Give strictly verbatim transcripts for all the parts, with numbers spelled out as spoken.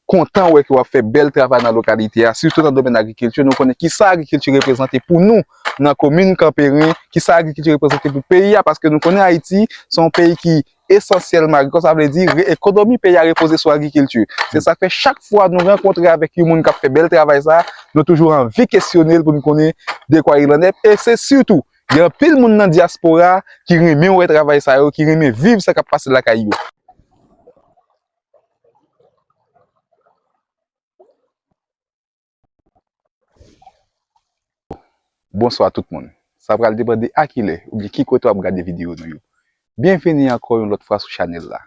kontan wè ke w ap fè bèl travay nan lokalite a, sitou nan domèn agrikilti. Nou konnen kisa agrikilti reprezante pou nou nan komin Kanperen, kisa agrikilti reprezante pou peyi a, paske nou konnen Ayiti se yon peyi ki esansyèlman agrikòl, sa vle di re- ekonomi peyi a repoze sou agrikilti. Se sa k fè chak fwa nou rankontre avèk yon moun k ap fè bèl travay sa, nou toujou anvi kesyone l pou nou konnen de quoi il en est. E se sitou, gen anpil moun nan dyaspora ki renmen wè travay sa yo, ki renmen viv sa k ap pase lakay yo. Bonswa tout moun. Sa pral depann de a kilè oubyen ki kote w ap gade videyo nou yo. Byenveni ankò yon lòt fwa sou chanèl la.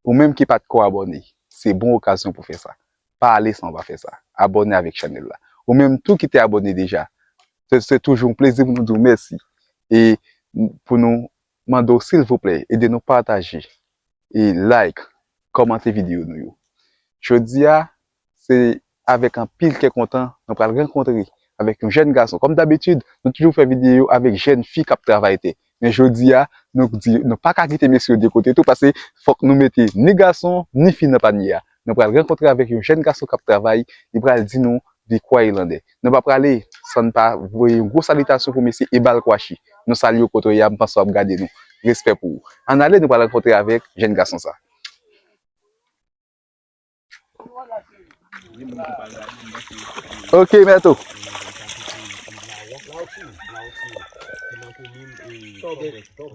Ou menm ki pa t ko abòne, se bon okazyon pou fè sa. Pa ale san w pa fè sa. Abòne avèk chanèl la. Ou menm tou ki te abòne deja, se, se toujou yon plezi pou nou di w mèsi. E pou nou mande w, silvouplè, ede nou pataje e like, kòmante videyo nou yo. Jodi a, se avèk anpil kè kontan nou pral rankontre avèk yon jèn gason. Kòm dabitid, nou toujou fè videyo avèk jèn fi k ap travay tè. Men jodi a, nou di nou pa ka kite mesye yo de kote tou, paske fòk nou mete ni gason, ni fi nan panye a. Nou pral rankontre avèk yon jèn gason k ap travay, li pral di nou de quoi il en est. Nou pa prale san n pa voye yon gwo salitasyon pou mesye Ebal Kwashi. Nou salye w kote w ye a, m panse w ap gade nou. Respè pou ou. Ann ale, nou pral rankontre avèk jèn gason sa. Ok, mèt ou.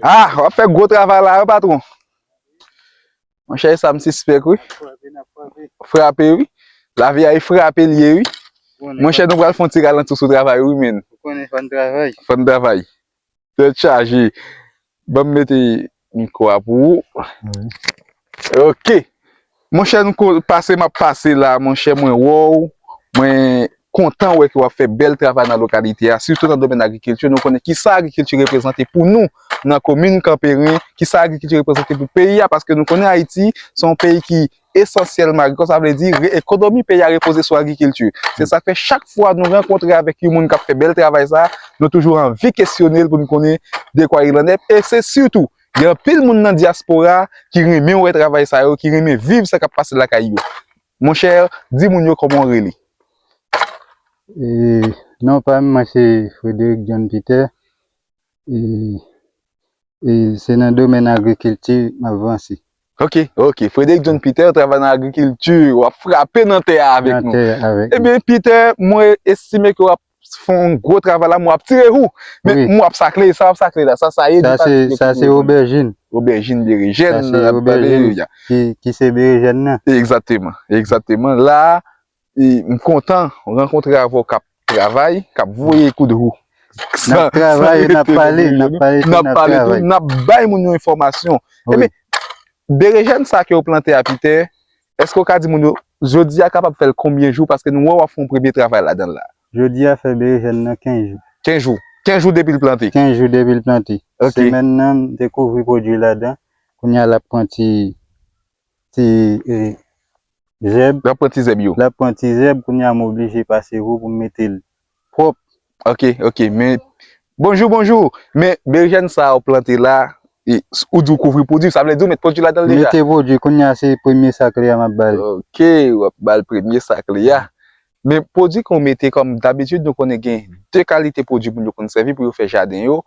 Ah, w ap fè gwo travay la, wi, patwon. Monchè, sa m sispèk, wi. Frape, wi. Lavi a e frape l ye, wi. Monchè, nou pral fè yon ti ralanti sou travay, wi, men. Ou konnen fò n travay. Fò n travay. Tèt chaje. Ban m mete mikwo a pou ou. Ok. Monchè, nou ko- pase m ap pase la, monchè, mwen wè w. Mwen kontan wè ke w ap fè bèl travay nan lokalite a, sitou nan domèn agrikilti. Nou konnen kisa agrikilti reprezante pou nou nan komin Kanperen, kisa agrikilti reprezante pou peyi a, paske nou konnen Ayiti se yon peyi ki esansyèlman agrikòl, sa vle di re- ekonomi peyi a repoze sou agrikilti. Se sa k fè chak fwa nou rankontre avèk yon moun k ap fè bèl travay sa, nou toujou anvi kesyone l pou nou konnen de quoi il en est. E se sitou, gen anpil moun nan dyaspora ki renmen wè travay sa yo, ki renmen viv sa k ap pase lakay yo. Monchè, di moun yo kòman w rele. E, non pa m, mwen se Frederick John Peter. E, e se nan domèn agrikilti m ap vanse. Ok, ok. Frederick John Peter travay nan agrikilti, w ap frape nan tè a avèk nou. Nan tè a avèk nou. Ebyen, Peter, mwen estime ke w ap fè yon gwo travay la, mwen ap tire ou. Men mwen ap sakle, sa w ap sakle la, sa, sa ye, sa se obèjin. Obèjin, berejèn, sa se obèjin ki, ki se berejèn nan. Egzakteman, egzakteman. La, e, m kontan rankontre avè w k ap travay, k ap voye kout wou. N ap travay, n ap pale, n ap pale tou, n ap travay. N ap bay moun yo enfòmasyon. Ebyen, berejèn sa ke w plante a, Peter, èske w ka di moun yo, jodi a kapab fè l konbyen jou? Paske nou wè w ap fè yon premye travay ladan l la. Jodi a fè berejèn nan kenz jou. Kenz jou. Kenz jou depi l plante. Kenz jou depi l plante. Ok. Semèn nan, m te kouvri pwodui ladan. Kounye a, l ap pran ti, ti, e, zèb. L ap pran ti zèb yo. L ap pran ti zèb, kounye a, m oblije pase wou pou m mete l pwòp. Ok, ok, men, bonjou, bonjou. Men, berejèn sa a w plante la, e, ou di w kouvri pwodui, sa vle di w met pwodui ladan l deja? Mete pwodui, kounye a, se premye sakle a m ap ba l. Ok, w ap ba l premye sakle a. Men pwodui ke w mete, kòm dabitid, nou konnen gen de kalite pwodui moun yo konn sèvi pou yo fè jaden yo.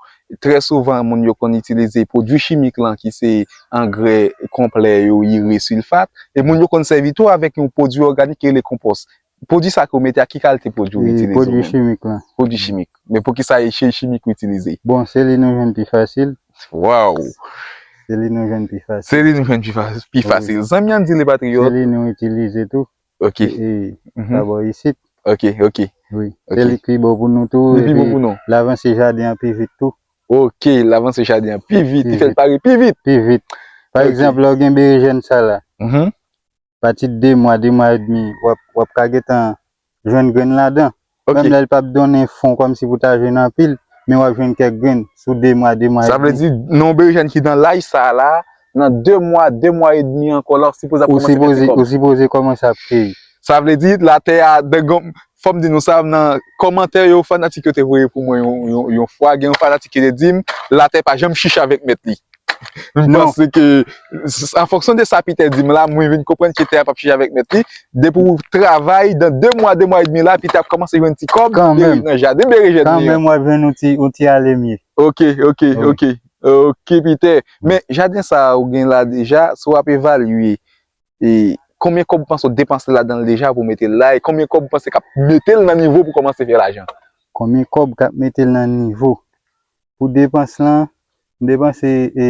Trè souvan, moun yo konn itilize pwodui chimik lan, ki se angrè konplè yo, ire, silfat. E moun yo konn sèvi tou avèk yon pwodui òganik ki rele konpòs. Pwodui sa ke w mete a, ki kalite pwodui w itilize ou menm? Pwodui chimik lan. Pwodui chimik. Men poukisa e chimik ou itilize? Bon, se li nou jwenn pi fasil. Waw! Se li nou jwenn pi fasil. Se li nou jwenn pi fa-, pi fasil. Zanmi an di li patriyòt. Se li nou itilize tou. Ok. E, e, pa bò isit. Ok, ok. Wi. Se li pi bon pou nou tou. Li pi bon pou nou. L avanse jaden an pi vit tou. Ok, l avanse jaden an pi vit. Li fè l pare pi vit. Pi vit. Pa egzanp, lè w gen berejèn sa la, pati de mwa, de mwa edmi, w ap, w ap ka gentan jwenn grenn ladan. Ok. Menm lè l p ap donnen fon kòmsi pou ta jwenn anpil, men w ap jwenn kèk grenn sou de mwa, de mwa edmi. Sa vle di, nan yon berejèn ki nan laj sa a la, nan de mwa, de mwa edmi ankò la, w sipoze ap kòmanse mete kòb. Ou sipoze kòmanse ap keyi. Sa vle di, latè a, fò m di nou sa, nan kòmantè yo, fanatik yo te voye pou mwen yon, yon, yon fwa, gen yon fanatik ki te di m, latè pa janm chich avèk mèt li. M panse ke, an fonksyon de sa Peter di m la, mwen vin konprann ke tè a p ap chanje avèk mèt li. Depi w travay, dan de mwa, de mwa edmi la, Peter ap kòmanse jwenn ti kòb, nan jaden berejèn li an. Kanmenm w ap jwenn yon ti, yon ti alemye. Ok, ok, ok. Ok, Peter. Men, jaden sa a ou gen la deja, si w ap evalye, e, konbyen kòb ou panse w depanse ladan l deja pou mete l la, e konbyen kòb ou panse k ap mete l nan nivo pou kòmanse fè lajan? Konbyen kòb k ap mete l nan nivo? Pou depans lan, m depanse, e,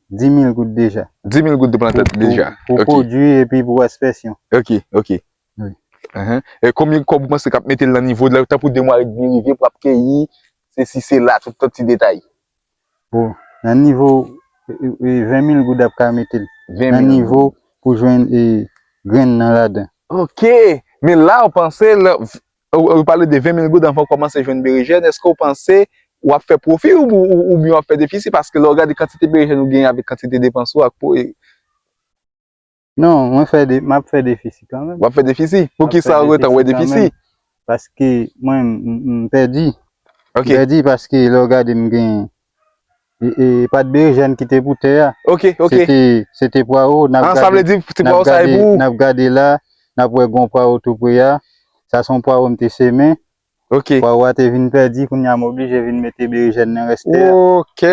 dis mil goud deja. Dis mil goud depanse deja. Pou pwodui epi pou espesyon. Ok, ok. Wi. E konbyen kòb ou panse k ap mete l nan nivo, tankou de mwa edmi rive pou ap keyi, se si se la, tout, tout ti detay. Bon, nan nivo, e, e, ven mil goud ap ka mete l. Nan nivo pou jwenn, e, grenn nan ladan. Ok, men la ou panse, ou, ou pale de ven mil goud anvan w kòmanse jwenn berejèn, èske w panse w ap fè pwofi ou, ou, oubyen w ap fè defisi? Paske lè w gade kantite berejèn ou genyen avèk kantite depans ou ak pou, e, Non, mwen fè de, m ap fè defisi kanmenm. W ap fè defisi? Poukisa ou gentan wè defisi? Paske mwen, m, m pèdi. M pèdi paske lè w gade m gen, e, e, pa t berejèn ki te pou tè a. Ok, ok. Se te, se te pwawo, n ap gade, n ap gade, n ap gade la, n ap wè gon pwawo tou pre a. Sa se yon pwawo m te semen. Ok. Pwawo a te vin pèdi, kounye a m oblije vin mete berejèn nan rès tè a. Ok.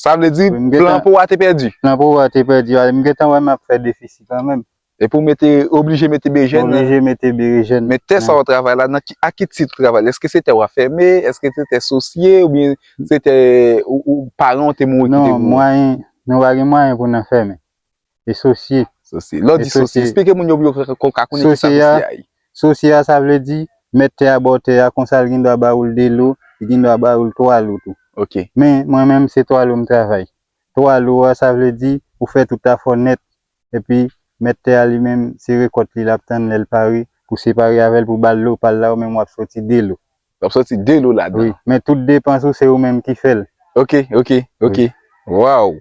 Sa vle di plan pwawo a te pèdi? Plan pwawo a te pèdi. M gentan wè m ap fè defisi kanmenm. Epi w mete, oblije mete berejèn nan? Oblije mete berejèn. Men tè sa w travay la, nan ki, a ki tit w travay? Èske se tè w ap fèmen? Èske se tè sosye? Oubyen se tè ou, ou paran w te mouri ki te pou ou? Non, mwayen, nou pa gen mwayen pou n fèmen. E sosye. Sosye. Lè w di sosye, esplike moun yo pou yo ka, ka, ka konnen ki sa sosye a ye. Sosye a, sa vle di, mèt tè a ba w tè a, konsa l gen dwa ba ou l de lo, li gen dwa ba ou l twa lo tou. Ok. Men, mwen menm, se twa lo m travay. Twa lo a, sa vle di, ou fè tout afè w nèt. Epi, mèt tè a li menm, se rekòt li l ap tann lè l pare, pou separe avè l, pou ba l lo pa l la, ou menm w ap soti de lo. W ap soti de lo ladan. Wi, men tout depans ou, se ou menm ki fè l. Ok, ok, ok. Wi. Waw.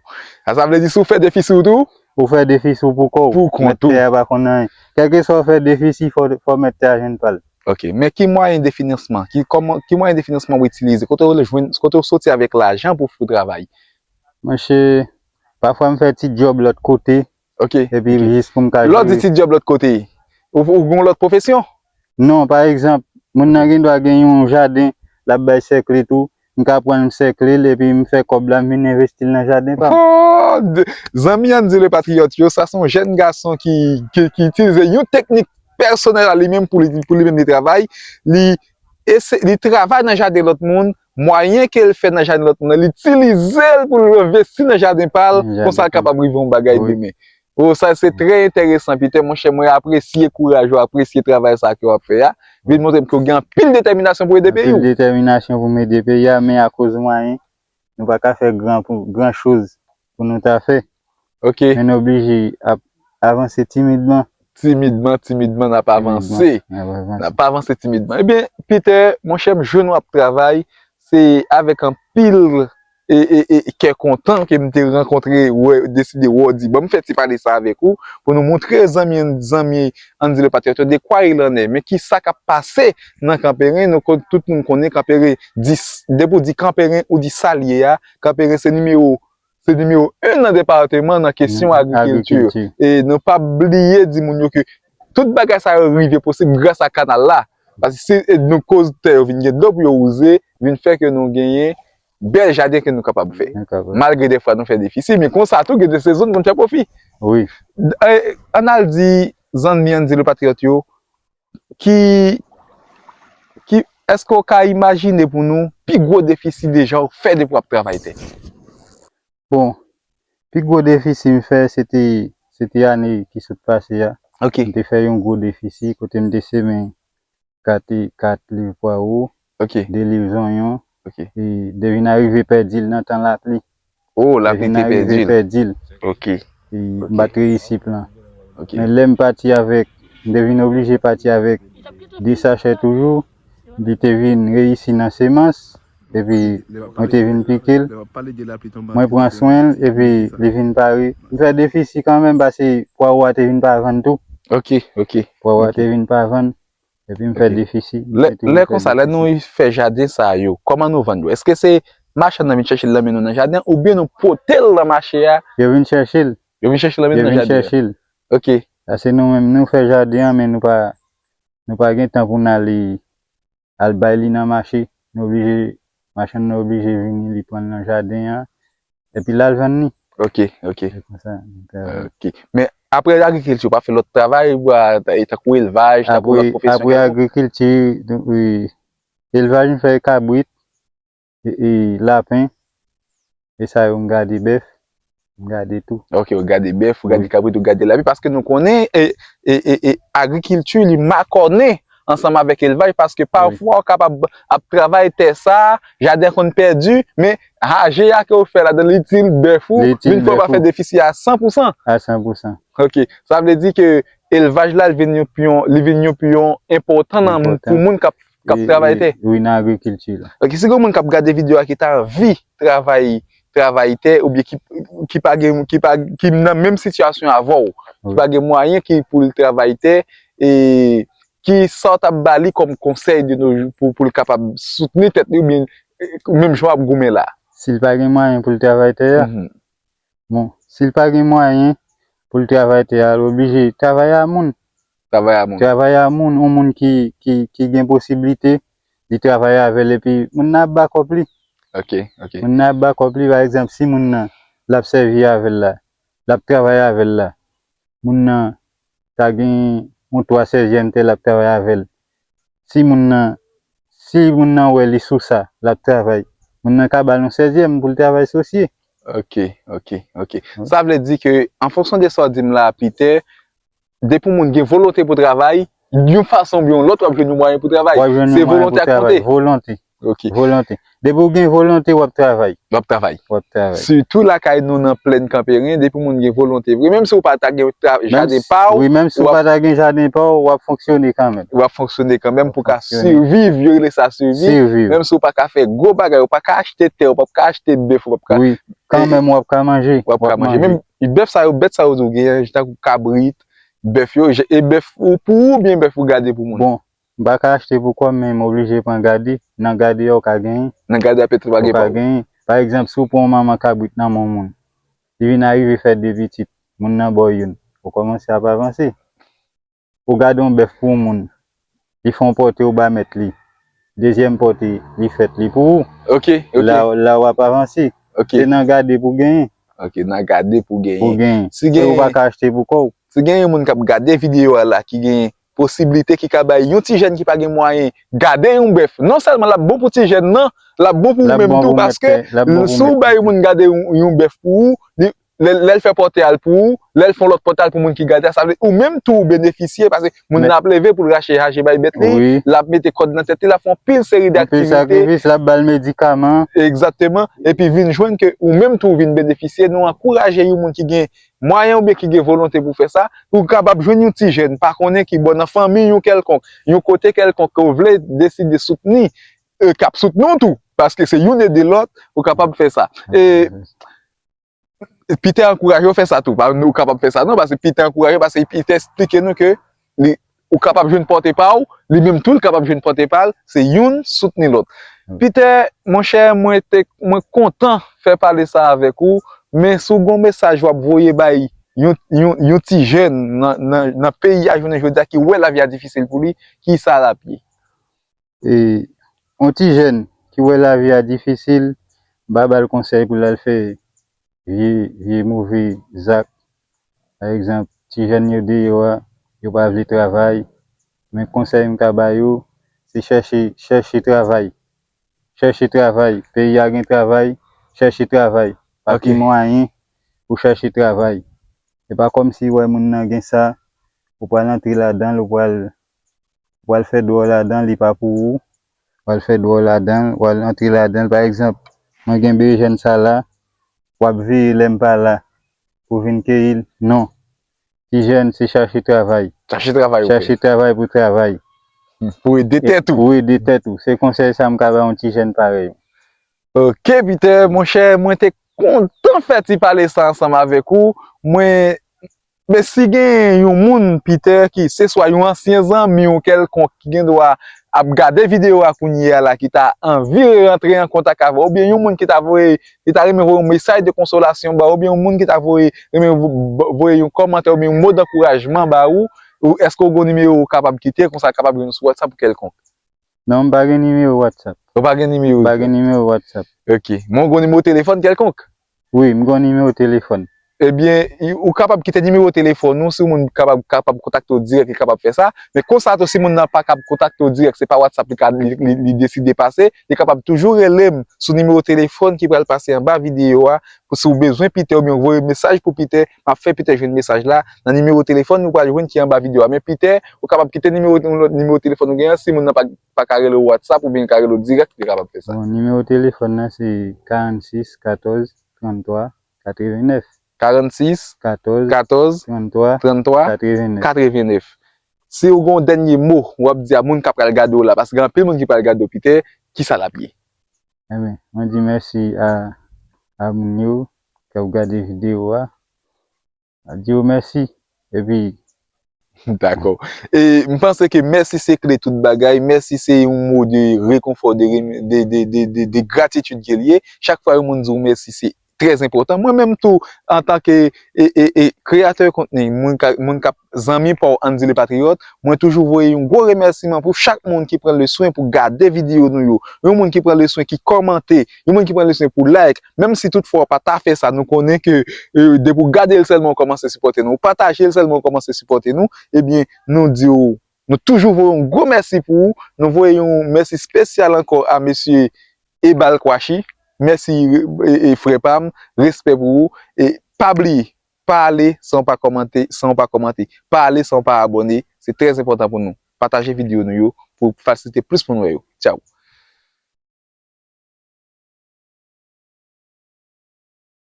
Sa, sa vle di si w fè defisi w tou? Ou fè defisi w pou kò w. Pou kont ou. Mèt tè a pa konn anyen. Kèlkeswa w fè defisi, fò, fò mèt tè a jwenn pa l. Ok, men ki mwayen de finansman? Ki, kòman, ki mwayen de finansman w itilize? Kote w jwenn, kote w soti avèk lajan pou w travay? Monchè, pafwa m fè ti djòb lòt kote. Ok. Epi jis pou m ka jere. Lè w di ti djòb lòt kote, ou, ou gen yon lòt pwofesyon? Non, pa egzanp, moun nan gen dwa gen yon jaden, l ap bay sèkle tou, m ka pran l, m sèkle l, epi m fè kòb la, m vin envesti l nan jaden pa m. Oh, zanmi Andy le Patriyòt yo, sa se yon jèn gason ki, ki, ki itilize yon teknik pèsonèl a li menm pou li, pou li menm li travay. Li ese-, li travay nan jaden lòt moun, mwayen ke l fè nan jaden lòt moun nan, li itilize l pou l envesti nan jaden pa l, konsa l kapab rive yon bagay demen. Oh, sa se trè enteresan, Peter, monchè, mwen apresye kouraj ou, apresye travay sa ke w ap fè a. Vin montre m ke w gen anpil detèminasyon pou ede peyi w. Anpil detèminasyon pou m ede peyi a, men akoz mwayen, nou pa ka fè gran pou, gran choz pou nou ta fè. Ok. Men nou oblije ap avanse timidman. Timidman, timidman, n ap avanse. N ap avanse timidman. Ebyen, Peter, monchè, m jwenn w ap travay, se avèk anpil e, e, e, kè kontan ke m te rankontre, wè, deside wè w di, bon, m fè ti pale sa avèk ou, pou nou montre zanmi, zanmi Andy le Patriyòt yo de quoi il en est. Men ki sa k ap pase nan Kanperen, nou kon-, tout moun konnen Kanperen, di, depi w di Kanperen, ou di sa l ye a, Kanperen se nimewo se nimewo en nan depatman nan kesyon agrikilti. E nou pa bliye di moun yo ke tout bagay sa yo rive posib gras a kanal la. Paske si, e, nou koz tè yo vin gen dlo pou yo wouze, vin fè ke nou genyen bèl jaden ke nou kapab fè. Malgre defwa nou fè defisi, men konsa tou, gen de sezon nou konn fè pwofi. Wi. E, ann al di zanmi Andy le Patriyòt yo, ki, ki, èske w ka imajine pou nou pi gwo defisi deja w fè depi w ap travay tè? Bon, pi gwo defisi m fè, se te, se te ane ki sot pase a. Ok. M te fè yon gwo defisi kote m te semen kat, kat liv pwawo, ok, de liv zonyon, ok, e devin arive pèdi l nan tan lapli. Oh, lapli te pèdi l. Pèdi l. Ok. E m pa t reyisi plan. Ok. Men lè m pati avèk, m te vin oblije pati avèk de sachè toujou, li te vin reyisi nan semans, epi mwen te vin pike l. Mwen pran swen l, epi li vin pare. M fè defisi kanmenm, paske pwawo a te vin pa vann tou. Ok, ok. Pwawo a te vin pa vann. Epi m fè defisi. Lè, lè konsa, lè nou fè jaden sa yo, kòman nou vann yo? Èske se machann nan vin chèche l nan men nou nan jaden, oubyen nou pote l nan mache a? Yo vin chèche l. Yo vin chèche l nan men nou nan jaden. Yo vin chèche l. Ok. Paske nou menm, nou fè jaden an, men nou pa, nou pa gen tan pou n ale al bay li nan mache. Nou oblije, machann nan oblije vini, li pran l nan jaden an, epi l al vann li. Ok, ok. Se konsa nou travay. Ok. Men apre agrikilti, ou pa fè lòt travay, ou pa, e, tankou elvaj, tankou lòt pwofesyon kèlkonk? Apre agrikilti, wi, elvaj, m fè kabrit, e, e, lapen, e sa yo, m gade bèf, m gade tou. Ok, ou gade bèf, ou gade kabrit, ou gade lapen, paske nou konnen, e, e, e, e, agrikilti, li makònen ansanm avèk elvaj, paske pafwa ou kapab ap travay tè sa, jaden konn pèdi, men raje a ke ou fè ladan l itil bèf ou, vin fè ou pa fè defisi a san pou san. A san pou san. Ok, sa vle di ke elvaj la, li vin yon piyon, li vin yon piyon enpòtan nan, pou moun k ap, k ap travay tè. Wi, nan agrikilti la. Ok, si gen moun k ap gade videyo a ki ta anvi travay, travay tè, oubyen ki, ki pa gen, ki pa, ki nan menm sitiyasyon avè w, ki pa gen mwayen ki pou l travay tè, e ki sa w t ap ba li kòm konsèy de nos jours pou, pou l kapab soutni tèt li oubyen, e, menm jan w ap goumen la? Si l pa gen mwayen pou l travay tè a, bon, si l pa gen mwayen pou l travay tè a, l oblije travay a moun. Travay a moun. Travay a moun, yon moun ki, ki, ki gen posiblite, li travay avè l, epi moun nan ap bakòp li. Ok, ok. Moun nan ap bakòp li, pa egzanp, si moun nan, l ap sèvi avè l la, l ap travay avè l la, moun nan ta gen yon twa sèzyèm tè l ap travay avè l. Si moun nan, si moun nan wè li sou sa, l ap travay, moun nan ka ba l yon sèzyèm pou l travay sosye. Ok, ok, ok. Wi. Sa vle di ke, an fonksyon de sa w di m la, Peter, depi yon moun gen volonte pou travay, yon fason oubyen yon lòt, w ap jwenn yon mwayen pou travay. W ap jwenn yon mwayen pou travay. Se volonte ak konte. Volonte. Ok. Volonte. Depi w gen volonte, w ap travay. W ap travay. W ap travay. Sitou lakay nou nan plèn Kanperen, depi moun gen volonte vre, menm si w pa ta gen tra-, jaden pa w, wi, menm si w pa ta gen jaden pa w, w ap fonksyone kanmenm. W ap fonksyone kanmenm pou ka siviv, yo rele sa siviv. Siviv. Menm si w pa ka fè gwo bagay, w pa ka achte tè, w pa ka achte bèf, w pa ka. Wi, kanmenm w ap ka manje. W ap ka manje. Menm bèf sa yo, bèt sa yo di w genyen, tankou kabrit, bèf yo, e bèf ou pou ou oubyen bèf ou gade pou moun? Bon, m pa ka achte pou kò m, men m oblije pran gade. Nan gade a, ou ka genyen. Nan gade a, petèt ou pa gen pa w. Ou ka genyen. Pa egzanp, si w pran yon manman kabrit nan men yon moun, li vin arive fè de pitit, moun nan ba w youn, ou kòmanse ap avanse. Ou gade yon bèf pou yon moun, li fè yon pòte, ou ba mèt li. Dezyèm pòte, li fèt, li pou ou. Ok, ok. La, la w ap avanse. Ok. Se nan gade pou genyen. Ok, nan gade pou genyen. Pou genyen. Si gen, ou pa ka achte pou kò w. Si gen yon moun k ap gade videyo a la, ki gen posiblite, ki ka bay yon ti jèn ki pa gen mwayen, gade yon bèf. Non sèlman l ap bon pou ti jèn nan, l ap bon pou ou menm tou, paske si w bay yon moun gade yon, yon bèf pou ou, li, lè, lè l fè pòte a l pou ou, lè l fè yon lòt pòte a l pou moun ki gade a, sa vle ou menm tou ou benefisye, paske moun nan ap leve pou l rache raje bay bèt li, l ap mete kòd nan tèt li, l ap fè yon pil seri d aktivite. Anpil sakrifis, l ap ba l medikaman. Egzakteman. Epi vin jwenn ke ou menm tou ou vin benefisye. Nou ankouraje yon moun ki gen mwayen oubyen ki gen volonte pou fè sa, ou kapab jwenn yon ti jèn, pa konnen ki bò, nan fanmi yon kèlkonk, yon kote kèlkonk ke w vle deside soutni, e, k ap soutni w tou, paske se youn ede lòt, ou kapab fè sa. E Peter ankouraje w fè sa tou. Pa, ou kapab fè sa non, paske Peter ankouraje w, paske Peter eksplike nou ke li, ou kapab jwenn pòte pa w, li menm tou l kapab jwenn pòte pa l, se youn soutni lòt. Peter, monchè, mwen te, mwen kontan fè pale sa avèk ou, men si w gen yon mesaj w ap voye bay yon, yon, yon ti jèn nan, nan, nan peyi a jounen jodi a ki wè lavi a difisil pou li, ki sa l ap ye? E, yon ti jèn ki wè lavi a difisil, m pa ba l konsèy pou l al fè vye, vye move zak. Pa egzanp, ti jèn yo deyò a, yo pa vle travay. Men konsèy m ka ba yo, se chèche, chèche travay. Chèche travay. Peyi a gen travay, chèche travay. Pa gen mwayen pou chèche travay. Se pa kòmsi w wè moun nan gen sa, ou pral antre ladan l, ou pral, ou pral fè dwòl ladan l, li pa pou ou. Ou pral fè dwòl ladan l, ou pral antre ladan l. Pa egzanp, mwen gen bejèn sa la, w ap veye lè m pa la pou vin keyi l. Non. Ti jèn, se chache travay. Chache travay, ok. Chache travay pou travay. Pou ede tèt ou. Pou ede tèt ou. Se konsèy sa m ka ba yon ti jèn parèy ou. Ok, Peter, monchè, mwen te kontan fè ti pale sa ansanm avèk ou. Mwen, Men si gen yon moun, Peter, ki se swa yon ansyen zanmi w kèlkonk ki gen dwa ap gade videyo a kounye a la, ki ta anvi rantre an kontak avè w, oubyen yon moun ki ta voye, ki ta renmen voye yon mesaj de konsolasyon ba w, oubyen yon moun ki ta voye, renmen vo-, voye yon kòmantè oubyen yon mo dankourajman ba ou, ou èske w gen yon nimewo ou kapab kite, konsa kapab jwenn sou WhatsApp ou kèlkonk? Non, m pa gen nimewo WhatsApp. Ou pa gen nimewo? M pa gen nimewo WhatsApp. Ok. Men w gen nimewo telefòn kèlkonk? Wi, m gen nimewo telefòn. Ebyen, ou kapab kite nimewo telefòn ou, si yon moun kapab, kapab kontakte w dirèk, li kapab fè sa. Men konsa tou, si moun nan pa kab kontakte w dirèk, se pa WhatsApp li ka, li, li, li deside pase, li kapab toujou rele m sou nimewo telefòn ki pral pase anba videyo a. Pou si w bezwen Peter oubyen w voye mesaj pou Peter, m ap fè Peter jwenn mesaj la nan nimewo telefòn ou pral jwenn ki anba videyo a. Men Peter, ou kapab kite nimewo, yon lòt nimewo telefòn ou genyen, si moun nan pa, pa ka rele w WhatsApp oubyen li ka rele w dirèk, li kapab fè sa. Bon, nimewo telefòn nan se karannsis katòz tranntwa katrevennèf. Karannsis katòz katòz tranntwa tranntwa katrevennèf. Katrevennèf. Si w gen yon dènye mo w ap di a moun k ap pral gade w la, paske gen anpil moun ki pral gade w, Peter, kisa l ap ye? Ebyen, mwen di mèsi a, a moun yo k ap gade videyo a. Di yo mèsi. Epi Dakò. E m panse ke mèsi se kle tout bagay. Mèsi se yon mo de rekonfò, de, de, de, de, de, de gratitid ke l ye. Chak fwa yon moun di w mèsi, se trè enpòtan. Mwen menm tou, antanke e, e, e, kreyatè kontni, moun ka, moun k ap zanmi pa w Andy le Patriyòt, mwen toujou voye yon gwo remèsiman pou chak moun ki pran le swen pou gade videyo nou yo. Yon moun ki pran le swen ki kòmante, yon moun ki pran le swen pou like, menm si toutfwa w pa ta fè sa, nou konnen ke, e, depi w gade l sèlman, w kòmanse sipòte nou, w pataje l sèlman, w kòmanse sipòte nou, ebyen, nou di w, nou toujou voye yon gwo mèsi pou ou, nou voye yon mèsi espesyal ankò a mesye Ebal Kwashi, mèsi, e, e, frè pa m, respè pou ou, e pa bliye, pa ale san w pa kòmante, san w pa kòmante, pa ale san w pa abòne, se trè enpòtan pou nou. Pataje videyo nou yo pou fasilite plis moun wè yo. Tchaw.